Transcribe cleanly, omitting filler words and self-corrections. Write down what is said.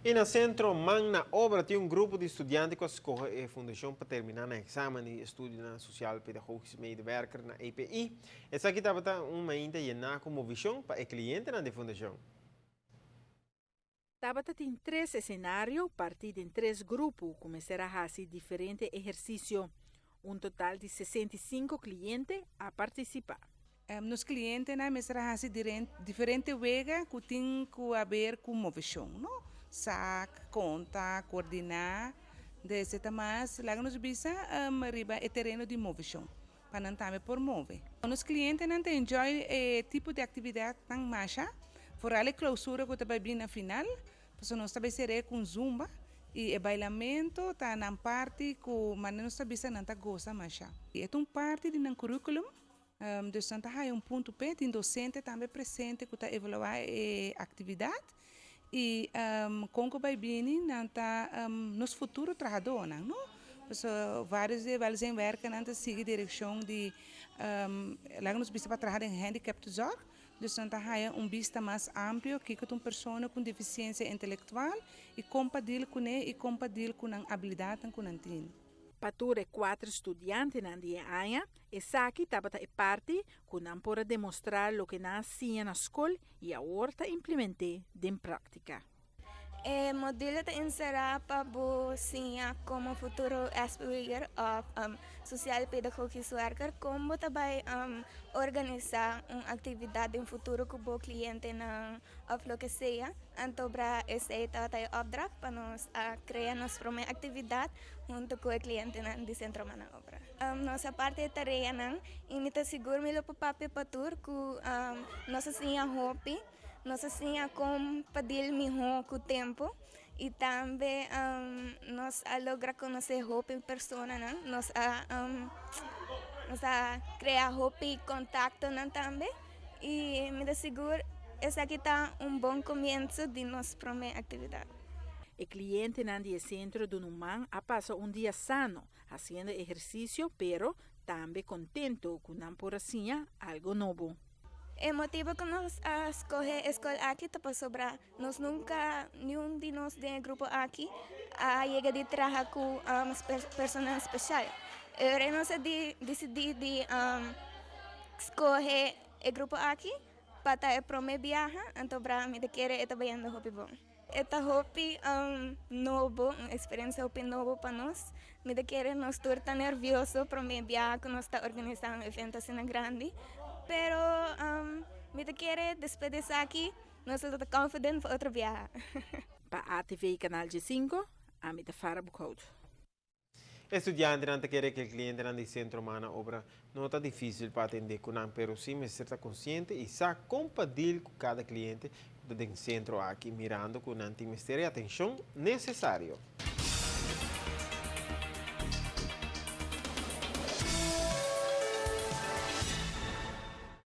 Y na Centro Man na Obra tin un grupo di studiante cu a scoge e fundacion pa termina nan examen di estudio sociaal pedagogisch medewerker na EPI. Esaki tabata un mainta yena cu movecion pa e clientenan di fundacion. Tabata tin tres escenario, parti den tres grupo, cu mester a haci diferente ehercicio. Un total di 65 cliente a participa. Nos clientenan mester a haci diferente wega cu tin cu haber cu movecion, no? Sac, conta, coordina, desde mas, laga nos bisa, riba e tereno di movecion, pa nan tambe por move. Nos clientenan ta enjoy e tipo di actividad nan masha, vooral e clausura cu ta bin na final, pasobra nos tambe sera cu zumba, y e bailamento ta na parti cu manera nos ta bisa nan ta goza masha. E ta un parti di nan curriculum, dus nan ta un punto p'e, tin docente tambe presente cu ta evalua e actividad y con cu bay bini nan ta nos futuro trahador, no? So, varios di welzijnwerker nan ta sigui direccion di laga nos bisa pa traha den handicaptenzorg. Dus nan ta haya un bista mas amplio cu un persona cu deficiencia intelectual y con pa deal cu ne y con pa deal cu e habilidad cu nan tin. Pa tur e cuater studiantenan di aña, esaki tabata e parti cu nan por a demostra loke nan a siña na scol y awor ta implementa den practica. E module ta encera pa bo siña como futuro SPW'er of sociaal pedagogisch werker, con tambe organisa un actividad den futuro cu bo clientenan of loke sea. Anto bra esey ta e opdracht pa nos a crea nos prome actividad hunto cu e clientenan di Centro Man na Obra. Nos parti di tareanan y mi ta sigur mi lo papia pa tur cu nos a siña hopi, nos a siña con pa deal miho cu tempo y tambe nos a logra conoce hopi personanan, nos a crea hopi contactonan tambe y mi ta sigur esaki ta un bon comienso di nos prome actividad. E clientenan di centro di Man a pasa un dia sano, haciendo ehercicio, pero tambe contento cu nan por a siña algo nobo. E motibo cu nos a scoge e scol aki ta pasobra nos nunca, ningun di nos den grupo aki, a yega di traha cu persona special. Y nos a dicidi di scoge e grupo aki pa e prome biaha, anto bra mi ta kere e ta bayendo hopi bon. E ta hopi nobo, un experiencia hopi nobo pa nos. Mi ta kere nos tur ta nervioso prome biaha cu nos ta organisa un evento asina grandi. Pero mi ta kere despues di esaki nos ta confident pa otro biaha. Pa ATV Canal G5, ami ta Farah Boekhout. Studiantenan ta kere cu e clientenan di Centro Man na Obra no ta dificil pa atende cu nan, pero si mester ta consciente y sa con pa deal cu cada cliente den centro aki, mirando cu nan tin mester atencion necesario.